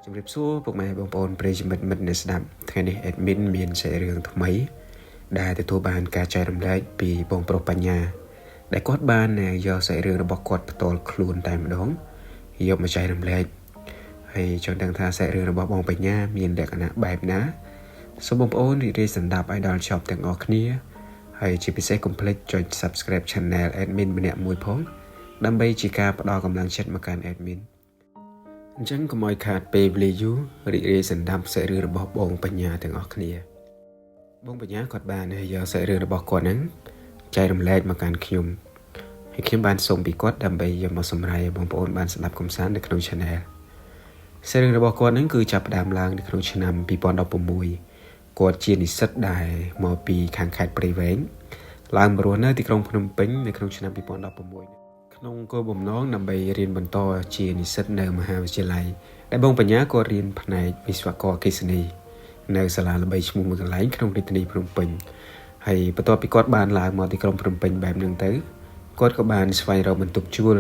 ជំរាបសួរពុកម៉ែបងប្អូនប្រិយមិត្តមិត្តអ្នកស្ដាប់ថ្ងៃនេះ admin មានសាច់រឿងថ្មី ដែលទទួលបានការចែករំលែកពីបងប្រុសបញ្ញា ដែលគាត់បានយកសាច់រឿងរបស់គាត់ផ្ទាល់ខ្លួនតែម្ដងយកមកចែករំលែកហើយចង់ដឹងថាសាច់រឿងរបស់បងបញ្ញាមានលក្ខណៈបែបណាសូមបងប្អូនរីករាយស្ដាប់ឲ្យដល់ចប់ទាំងអស់គ្នាហើយជាពិសេសកុំភ្លេចចុច Subscribe Channel admin ម្នាក់មួយផងដើម្បីជាការផ្ដល់កម្លាំងចិត្តមកកាន់ admin អញ្ចឹងកុំឲ្យខាតពេលវេលាយូររីករាយស្ដាប់សាច់រឿងរបស់បងបញ្ញាទាំងអស់គ្នាបងបញ្ញាគាត់បានយកសាច់រឿងរបស់គាត់ហ្នឹងចែករំលែកមកកាន់ខ្ញុំហើយខ្ញុំបានសុំពីគាត់ដើម្បីយកមកសម្រាយឲ្យបងប្អូនបានស្ដាប់កម្សាន្តនៅក្នុង Channel សាច់រឿងរបស់គាត់ហ្នឹងគឺចាប់ផ្ដើមឡើងនៅក្នុងឆ្នាំ2016គាត់ជានិស្សិតដែលមកពីខាងខេត្តព្រៃវែងឡើងមករស់នៅទីក្រុងភ្នំពេញនៅក្នុងឆ្នាំ2016ក្នុងគោលបំណងដើម្បីរៀនបន្តជានិស្សិតនៅមហាវិទ្យាល័យដែលបងបញ្ញាក៏រៀនផ្នែកវិស្វករអគ្គិសនីនៅសាលាល្បីឈ្មោះមួយកន្លែងក្នុងរាជធានីភ្នំពេញហើយបន្ទាប់ពីគាត់បានឡើងមកទីក្រុងភ្នំពេញបែបហ្នឹងទៅគាត់ក៏បានស្វែងរកបន្ទប់ជួល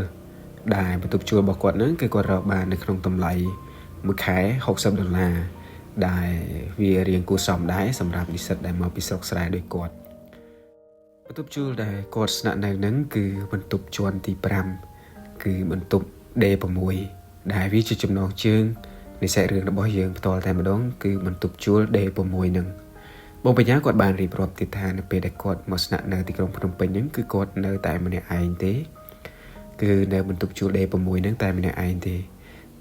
ដែលបន្ទប់ជួលរបស់គាត់ហ្នឹងគឺគាត់រកបាននៅក្នុងតម្លៃមួយខែ60ដុល្លារដែលវារៀងគួរសមដែរសម្រាប់និស្សិតដែលមកពីស្រុកស្រែដូចគាត់បន្ទប់ជួលដែលគាត់ស្នាក់នៅហ្នឹងគឺបន្ទប់ជាន់ទី5គឺបន្ទប់ D6 ដែលវាជាចំណងជើងនៃសាច់រឿងរបស់យើងផ្ទាល់តែម្ដងគឺបន្ទប់ជួល D6 ហ្នឹងបងបញ្ញាគាត់បានរៀបរាប់ទៀតថានៅពេលដែលគាត់មកស្នាក់នៅទីក្រុងភ្នំពេញហ្នឹងគឺគាត់នៅតែម្នាក់ឯងទេគឺនៅបន្ទប់ជួល D6 ហ្នឹងតែម្នាក់ឯងទេ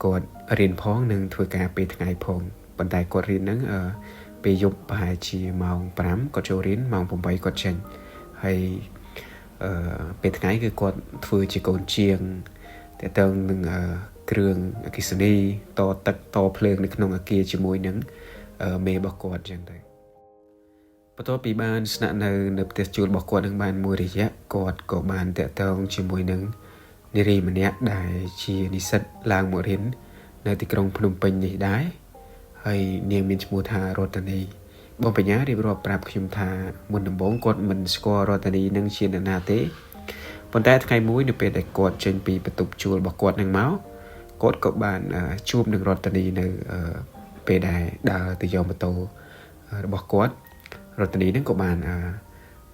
គាត់រៀនផងនិងធ្វើការពេលថ្ងៃផងប៉ុន្តែគាត់រៀនហ្នឹងពេលយប់ប្រហែលជាម៉ោង5គាត់ចូលរៀនម៉ោង8គាត់ចេញហើយពេលថ្ងៃគឺគាត់ធ្វើជាកូនជាងតើតើនឹងគ្រឿងអគ្គិសនីតទឹកតភ្លើងនៅក្នុងអគារជាមួយនឹងមេរបស់គាត់អញ្ចឹងទៅបន្ទាប់ពីបានស្នាក់នៅនៅផ្ទះជួលរបស់គាត់នឹងបានមួយរយៈគាត់ក៏បានតាក់ទងជាមួយនឹងនារីម្នាក់ដែលជានិស្សិតឡើងមករៀននៅទីក្រុងភ្នំពេញនេះដែរហើយនាងមានឈ្មោះថារតនីបងបញ្ញារៀបរាប់ប្រាប់ខ្ញុំថាមុនដំបូងគាត់មិនស្គាល់រតនីនឹងជានរណាទេប៉ុន្តែថ្ងៃមួយនៅពេលដែលគាត់ចេញពីបន្ទប់ជួលរបស់គាត់នឹងមកគាត់ក៏បានជួបនឹងរតនីនៅពេលដែលដើរទៅយកម៉ូតូរបស់គាត់រតនីនឹងក៏បាន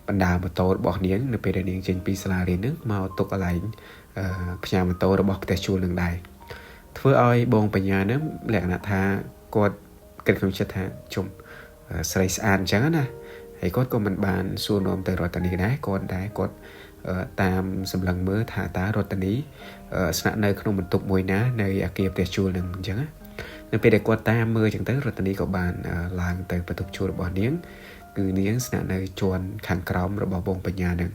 បណ្ដាម៉ូតូរបស់នាងនៅពេលដែលនាងចេញពីសាលារៀននឹងមកទុកកន្លែងផ្ញើម៉ូតូរបស់ផ្ទះជួលនឹងដែរធ្វើឲ្យបងបញ្ញានឹងលក្ខណៈថាគាត់គិតក្នុងចិត្តថាជុំស្រីស្អាតអញ្ចឹងណាហើយគាត់ក៏មិនបានសួរនាំទៅរតនីដែរគាត់ដែរគាត់តាមសម្លឹងមើលថាតើរតនីស្នាក់នៅក្នុងបន្ទប់មួយណានៅអគារផ្ទះជួលនឹងអញ្ចឹងណានៅពេលដែលគាត់តាមមើលអញ្ចឹងទៅរតនីក៏បានឡើងទៅបន្ទប់ជួលរបស់នាងគឺនាងស្នាក់នៅជាន់ខាងក្រោមរបស់បងបញ្ញានឹង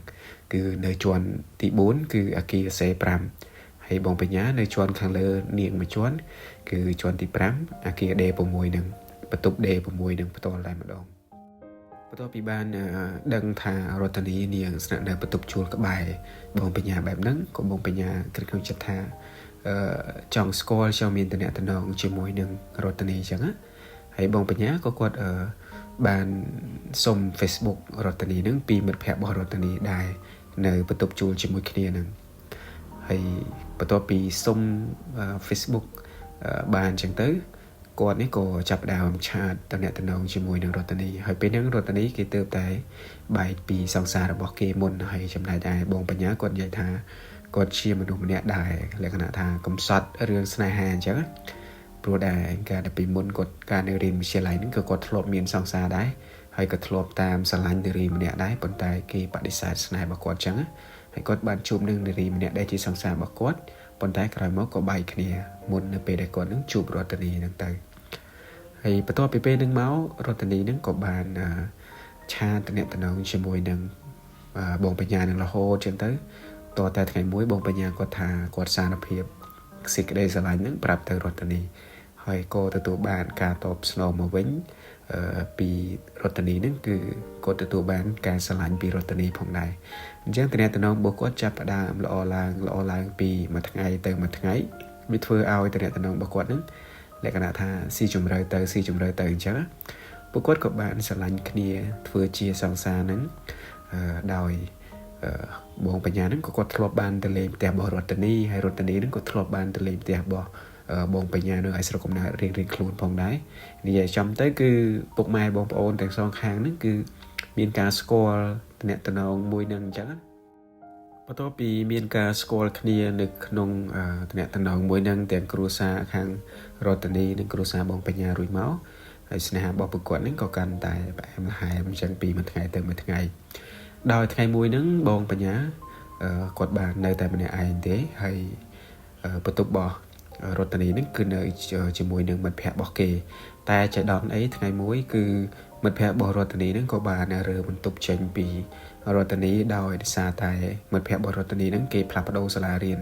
គឺនៅជាន់ទី4គឺអគារ C5 ហើយបងបញ្ញានៅជាន់ខាងលើនាងមួយជាន់គឺជាន់ទី5អគារ D6 នឹងបន្ទប់ D6 នឹងផ្ទាល់តែម្ដងបន្ទាប់ពីបានដឹងថារតនីនាងស្នាក់នៅបន្ទប់ជួលក្បែរបងបញ្ញាបែបហ្នឹងក៏បងបញ្ញាគិតក្នុងចិត្តថាចង់ស្គាល់ចង់មានតំណែងជាមួយនឹងរតនីអញ្ចឹងណាហើយបងបញ្ញាក៏គាត់បានសុំ Facebook រតនីនឹងពីមិត្តភ័ក្តិរបស់រតនីដែរនៅបន្ទប់ជួលជាមួយគ្នានឹងហើយបន្ទាប់ពីសុំ Facebook បានអញ្ចឹងទៅគាត់នេះក៏ចាប់ផ្ដើមឆាតតំណែងជាមួយនឹងរតនីហើយពេលហ្នឹងរតនីគេទៅតែបែកពីសង្សាររបស់គេមុនហើយចំណែកឯបងបញ្ញាគាត់និយាយថាគាត់ជាមនុស្សម្នាក់ដែរលក្ខណៈថាកំសត់រឿងស្នេហាអញ្ចឹងព្រោះដែរកាលពីមុនគាត់ការនៅរៀនវិទ្យាល័យហ្នឹងក៏គាត់ធ្លាប់មានសង្សារដែរហើយក៏ធ្លាប់តាមស្រឡាញ់នារីម្នាក់ដែរប៉ុន្តែគេបដិសេធស្នេហ៍របស់គាត់អញ្ចឹងហើយគាត់បានជួបនឹងនារីម្នាក់ដែលជាសង្សាររបស់គាត់ប៉ុន្តែក្រោយមកក៏បែកគ្នាមុននៅពេលដែលគាត់នឹងជួបរតនីហ្នឹងទៅហើយបន្ទាប់ពីពេលហ្នឹងមករតនីហ្នឹងក៏បានឆាតតំណែងជាមួយនឹងបងបញ្ញានឹងរហូតចឹងទៅតតែថ្ងៃមួយបងបញ្ញាគាត់ថាគាត់សារភាពសេចក្តីស្រឡាញ់ហ្នឹងប្រាប់ទៅរតនីហើយក៏ទទួលបានការតបស្នងមកវិញពីរតនីហ្នឹងគឺគាត់ទទួលបានការស្រឡាញ់ពីរតនីផងដែរអញ្ចឹងតំណែងរបស់គាត់ចាប់ផ្ដើមល្អឡើងល្អឡើងពីមួយថ្ងៃទៅមួយថ្ងៃវាធ្វើឲ្យតំណែងរបស់គាត់ហ្នឹងលក្ខណៈថាស៊ីជម្រៅទៅស៊ីជម្រៅទៅអញ្ចឹងពួកគាត់ក៏បានស្រឡាញ់គ្នាធ្វើជាសង្សារហ្នឹងដោយបងបញ្ញាហ្នឹងក៏គាត់ធ្លាប់បានទៅលេងផ្ទះរបស់រតនីហើយរតនីហ្នឹងក៏ធ្លាប់បានទៅលេងផ្ទះរបស់ បងបញ្ញានៅឯស្រុកកំណើតរៀងៗខ្លួនផងដែរនិយាយចំទៅគឺពុកម៉ែបងប្អូនទាំងសងខាងហ្នឹងគឺមានការស្គាល់តំណងមួយនឹងអញ្ចឹងបន្ទាប់ពីមានការស្គាល់គ្នានៅក្នុងតំណងមួយនឹងទាំងគ្រួសារខាងរតនីនិងគ្រួសារបងបញ្ញារួចមកហើយស្នេហារបស់ពួកគាត់ហ្នឹងក៏កាន់តែផ្អែមល្ហែមអញ្ចឹងពីមួយថ្ងៃទៅមួយថ្ងៃដោយថ្ងៃមួយហ្នឹងបងបញ្ញាគាត់បាននៅតែម្នាក់ឯងទេហើយបន្ទប់របស់រតនីហ្នឹងគឺនៅជាមួយនឹងមិត្តភ័ក្តិរបស់គេតែចៃដន្យអីថ្ងៃមួយគឺមិត្តភ័ក្តិរបស់រតនីហ្នឹងក៏បានរើបន្ទប់ចេញពីរតនីដោយសារតែមិត្តភ័ក្តិរបស់រតនីហ្នឹងគេផ្លាស់ប្ដូរសាលារៀន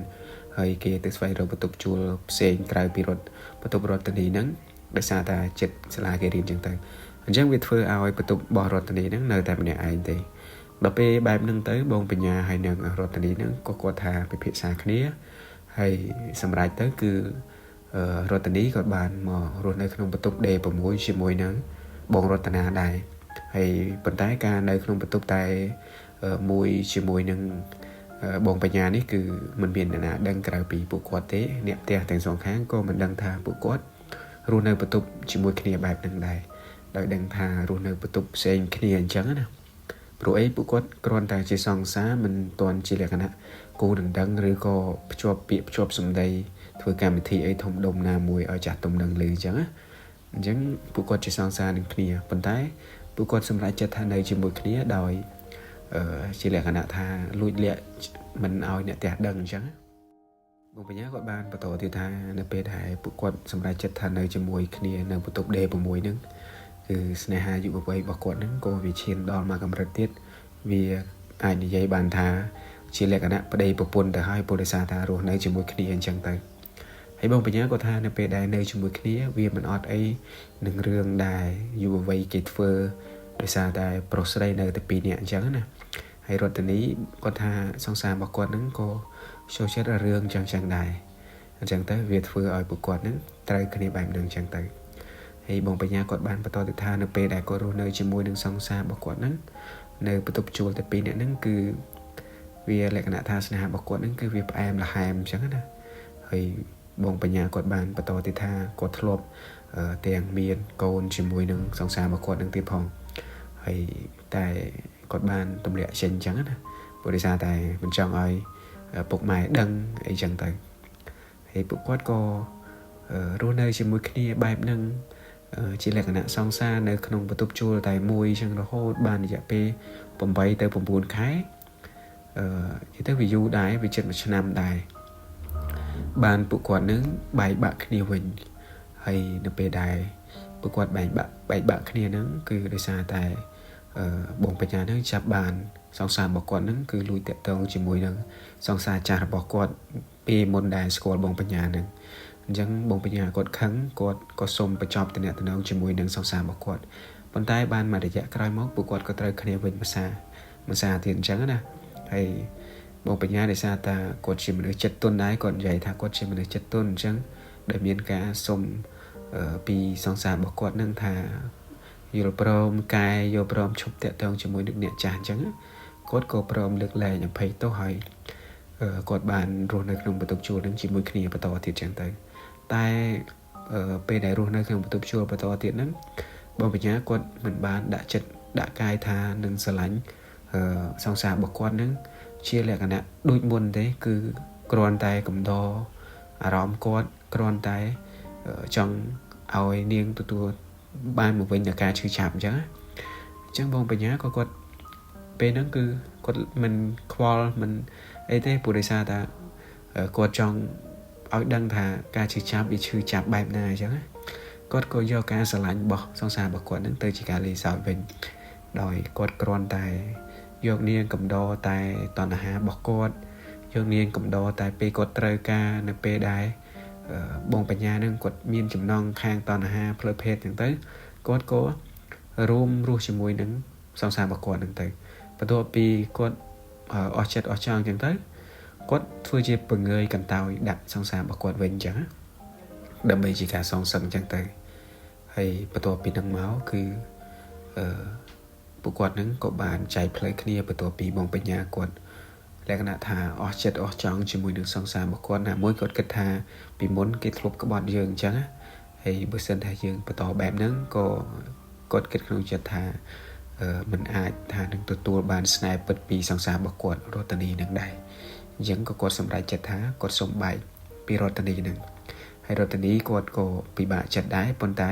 ហើយគេទៅស្វែងរកបន្ទប់ជួលផ្សេងក្រៅពីរត់បន្ទប់រតនីហ្នឹងដោយសារតែចិត្តសាលាគេរៀនចឹងទៅអញ្ចឹងវាធ្វើឲ្យបន្ទប់របស់រតនីហ្នឹងនៅតែម្នាក់ឯងទេដល់ពេលបែបហ្នឹងទៅបងបញ្ញាហើយនឹងរតនីហ្នឹងក៏គាត់ថាពិភាក្សាគ្នាហើយសម្រេចទៅគឺរតនីក៏បានមករស់នៅក្នុងបន្ទប់ D6 ជាមួយនឹងបងរតនាដែរហើយប៉ុន្តែការនៅក្នុងបន្ទប់តែមួយជាមួយនឹងបងបញ្ញានេះគឺមិនមានអ្នកណាដឹងក្រៅពីពួកគាត់ទេអ្នកផ្ទះទាំងសងខាងក៏មិនដឹងថាពួកគាត់រស់នៅបន្ទប់ជាមួយគ្នាបែបហ្នឹងដែរដោយដឹងថារស់នៅបន្ទប់ផ្សេងគ្នាអញ្ចឹងណាព្រោះអីពួកគាត់គ្រាន់តែជាសង្សារមិនទាន់ជាលក្ខណៈគូដណ្ដឹងឬក៏ភ្ជាប់ពាក្យភ្ជាប់សម្ដីធ្វើកម្មវិធីអីធំដុំណាមួយឲ្យចាស់ទុំដឹងឮអញ្ចឹងណាអញ្ចឹងពួកគាត់ជាសង្សារនឹងគ្នាប៉ុន្តែពួកគាត់សម្រេចចិត្តថានៅជាមួយគ្នាដោយជាលក្ខណៈថាលួចលាក់មិនឲ្យអ្នកផ្ទះដឹងអញ្ចឹងបងបញ្ញាគាត់បានបន្តទៀតថានៅពេលដែលពួកគាត់សម្រេចចិត្តថានៅជាមួយគ្នានៅបន្ទប់ D6 ហ្នឹងគឺស្នេហាយុវវ័យរបស់គាត់ហ្នឹងក៏វាឈានដល់មកកម្រិតទៀតវាអាចនិយាយបានថាជាលក្ខណៈប្តីប្រពន្ធទៅហើយពលិសាថារស់នៅជាមួយគ្នាអញ្ចឹងទៅហើយបងបញ្ញាគាត់ថានៅពេលដែលនៅជាមួយគ្នាវាមិនអត់អីនឹងរឿងដែលយុវវ័យគេធ្វើដោយសារតែប្រុសស្រីនៅតែពីរនាក់អញ្ចឹងណាហើយរតនីគាត់ថាសង្សាររបស់គាត់ហ្នឹងក៏ចូលចិត្តរឿងចឹងចឹងដែរអញ្ចឹងទៅវាធ្វើឲ្យពួកគាត់ហ្នឹងត្រូវគ្នាបែបហ្នឹងអញ្ចឹងទៅហើយបងបញ្ញាគាត់បានបន្តទៅថានៅពេលដែលគាត់រស់នៅជាមួយនឹងសង្សាររបស់គាត់ហ្នឹងនៅបន្ទប់ជួលតែពីរនាក់ហ្នឹងគឺវាលក្ខណៈថាស្នេហារបស់គាត់ហ្នឹងគឺវាផ្អែមល្ហែមអញ្ចឹងណាហើយបងបញ្ញាគាត់បានបន្តទៅថាគាត់ធ្លាប់ទាំងមានកូនជាមួយនឹងសង្សាររបស់គាត់នឹងទៀតផងហើយតែគាត់បានទម្លាក់ចេញអញ្ចឹងណាព្រោះដោយសារតែមិនចង់ឲ្យពុកម៉ែដឹងអីចឹងទៅហើយពួកគាត់ក៏រស់នៅជាមួយគ្នាបែបហ្នឹងជាលក្ខណៈសង្សារនៅក្នុងបន្ទប់ជួលតែមួយចឹងរហូតបានរយៈពេល8ទៅ9ខែនិយាយទៅវាយូរដែរវាជិត1ឆ្នាំដែរបានពួកគាត់នឹងបែកបាក់គ្នាវិញហើយនៅពេលដែលពួកគាត់បែកបាក់គ្នាហ្នឹងគឺដោយសារតែបងបញ្ញាហ្នឹងចាប់បានសង្សាររបស់គាត់ហ្នឹងគឺលួចតាក់ទងជាមួយនឹងសង្សារចាស់របស់គាត់ពីមុនដែលស្គាល់បងបញ្ញាហ្នឹងអញ្ចឹងបងបញ្ញាគាត់ខឹងគាត់ក៏សុំបញ្ចប់ទំនាក់ទំនងជាមួយនឹងសង្សាររបស់គាត់ប៉ុន្តែបានមួយរយៈក្រោយមកពួកគាត់ក៏ត្រូវគ្នាវិញមួយសាទៀតអញ្ចឹងណាហើយបងបញ្ញាដោយសារតាគាត់ជាមនុស្សចិត្តទន់ដែរគាត់និយាយថាគាត់ជាមនុស្សចិត្តទន់អញ្ចឹងដែលមានការសុំពីសង្សាររបស់គាត់នឹងថាយល់ព្រមកែយល់ព្រមឈប់តាក់ទងជាមួយនឹងអ្នកចាស់អញ្ចឹងគាត់ក៏ព្រមលើកលែងអភ័យទោសហើយគាត់បានរស់នៅក្នុងបន្ទប់ជួលនឹងជាមួយគ្នាបន្តទៀតអញ្ចឹងទៅតែពេលដែលរស់នៅក្នុងបន្ទប់ជួលបន្តទៀតហ្នឹងបងបញ្ញាគាត់មិនបានដាក់ចិត្តដាក់កាយថានឹងស្រឡាញ់សង្សាររបស់គាត់នឹងជាលក្ខណៈដូចមុនទេគឺគ្រាន់តែកំដរអារម្មណ៍គាត់គ្រាន់តែចង់ឲ្យនាងទទួលបានមកវិញដល់ការឈឺចាប់អញ្ចឹងបងបញ្ញាក៏គាត់ពេលហ្នឹងគឺគាត់មិនខ្វល់មិនអីទេព្រោះដោយសារតែគាត់ចង់ឲ្យដឹងថាការឈឺចាប់វាឈឺចាប់បែបណាអញ្ចឹងគាត់ក៏យកការស្រឡាញ់របស់សង្សាររបស់គាត់ហ្នឹងទៅជាការលេងសើចវិញដោយគាត់គ្រាន់តែយកនាងកំដរតែតណ្ហារបស់គាត់យកនាងកំដរតែពេលគាត់ត្រូវការនៅពេលដែលបងបញ្ញានឹងគាត់មានចំណងខាងតណ្ហាផ្លូវភេទចឹងទៅគាត់ក៏រួមរស់ជាមួយនឹងសង្សាររបស់គាត់នឹងទៅបន្ទាប់ពីគាត់អស់ចិត្តអស់ចង់ចឹងទៅគាត់ធ្វើជាពងើយកន្តើយដាក់សង្សាររបស់គាត់វិញចឹងដើម្បីជាការសងសឹងចឹងទៅហើយបន្ទាប់ពីនឹងមកគឺពួកគាត់នឹងក៏បានចែកផ្លូវគ្នាបន្ទាប់ពីបងបញ្ញាគាត់ លក្ខណៈថាអស់ចិត្តអស់ចង់ជាមួយនឹងសង្សាររបស់គាត់ណាមួយគាត់គិតថាពីមុនគេធ្លាប់ក្បត់យើងអញ្ចឹងហើយបើសិនថាយើងបន្តបែបហ្នឹងក៏គាត់គិតក្នុងចិត្តថាមិនអាចថានឹងទទួលបានស្នេហ៍ពិតពីសង្សាររបស់គាត់រតនីនឹងដែរអញ្ចឹងក៏គាត់សម្រេចចិត្តថាគាត់សុំបែកពីរតនីនឹងហើយរតនីគាត់ក៏ពិបាកចិត្តដែរប៉ុន្តែ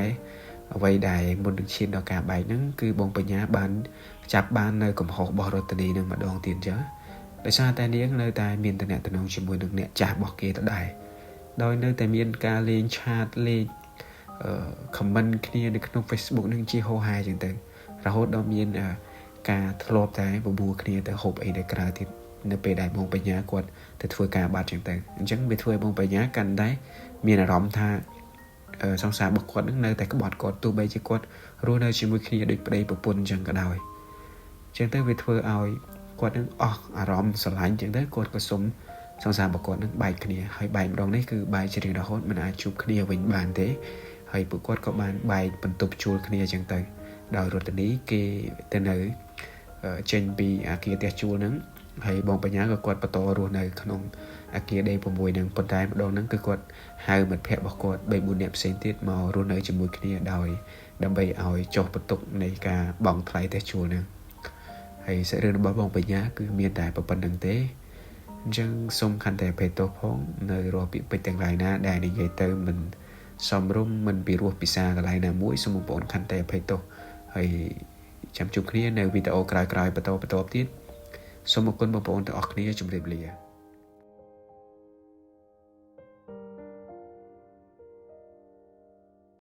អ្វីដែលមុននឹងឈានដល់ការបែកហ្នឹងគឺបងបញ្ញាបានចាប់បាននៅកំហុសរបស់រតនីនឹងម្ដងទៀតអញ្ចឹងដោយសារតែនាងនៅតែមានតំណែងជាមួយនឹងអ្នកចាស់របស់គេដដែលដោយនៅតែមានការលេងឆាតលេងខមមិនគ្នានៅក្នុង Facebook នឹងជាហោហែអញ្ចឹងទៅរហូតដល់មានការធ្លាប់តែបបួលគ្នាទៅហូបអីនៅក្រៅទៀតនៅពេលដែលបងបញ្ញាគាត់ទៅធ្វើការបាត់អញ្ចឹងទៅអញ្ចឹងវាធ្វើឲ្យបងបញ្ញាកាន់តែមានអារម្មណ៍ថាសង្សាររបស់គាត់នឹងនៅតែក្បត់គាត់ទោះបីជាគាត់រស់នៅជាមួយគ្នាដូចប្តីប្រពន្ធអញ្ចឹងក៏ដោយអញ្ចឹងទៅវាធ្វើឲ្យគាត់នឹងអស់អារម្មណ៍ស្រឡាញ់អញ្ចឹងទៅគាត់ក៏សុំសង្សាររបស់គាត់នឹងបែកគ្នាហើយបែកម្ដងនេះគឺបែកជារៀងរហូតមិនអាចជួបគ្នាវិញបានទេហើយពួកគាត់ក៏បានបែកបន្ទប់ជួលគ្នាអញ្ចឹងទៅដោយរតនីគេទៅនៅចេញពីអាគារផ្ទះជួលហ្នឹងហើយបងបញ្ញាក៏គាត់បន្តរស់នៅក្នុងអាគារ D6 ហ្នឹងប៉ុន្តែម្ដងហ្នឹងគឺគាត់ហៅមិត្តភ័ក្តិរបស់គាត់3 4នាក់ផ្សេងទៀតមករស់នៅជាមួយគ្នាដោយដើម្បីឲ្យចុះបន្ទុកនៃការបង់ថ្លៃផ្ទះជួលហ្នឹងហើយសាច់រឿងរបស់បងបញ្ញាគឺមានតែប៉ុណ្្នឹងទេអញ្ចឹងសូមខន្តីអភ័យទោសផងនៅរាល់ពាក្យពេចន៍ទាំងឡាយណាដែលនិយាយទៅមិនសមរម្យមិនពិរោះពិសាកន្លែងណាមួយសូមបងប្អូនខន្តីអភ័យទោសហើយចាំជួបគ្នានៅវីដេអូក្រោយៗបន្តទៀតសូមអរគុណបងប្អូនទាំងអស់គ្នាជម្រាបលា។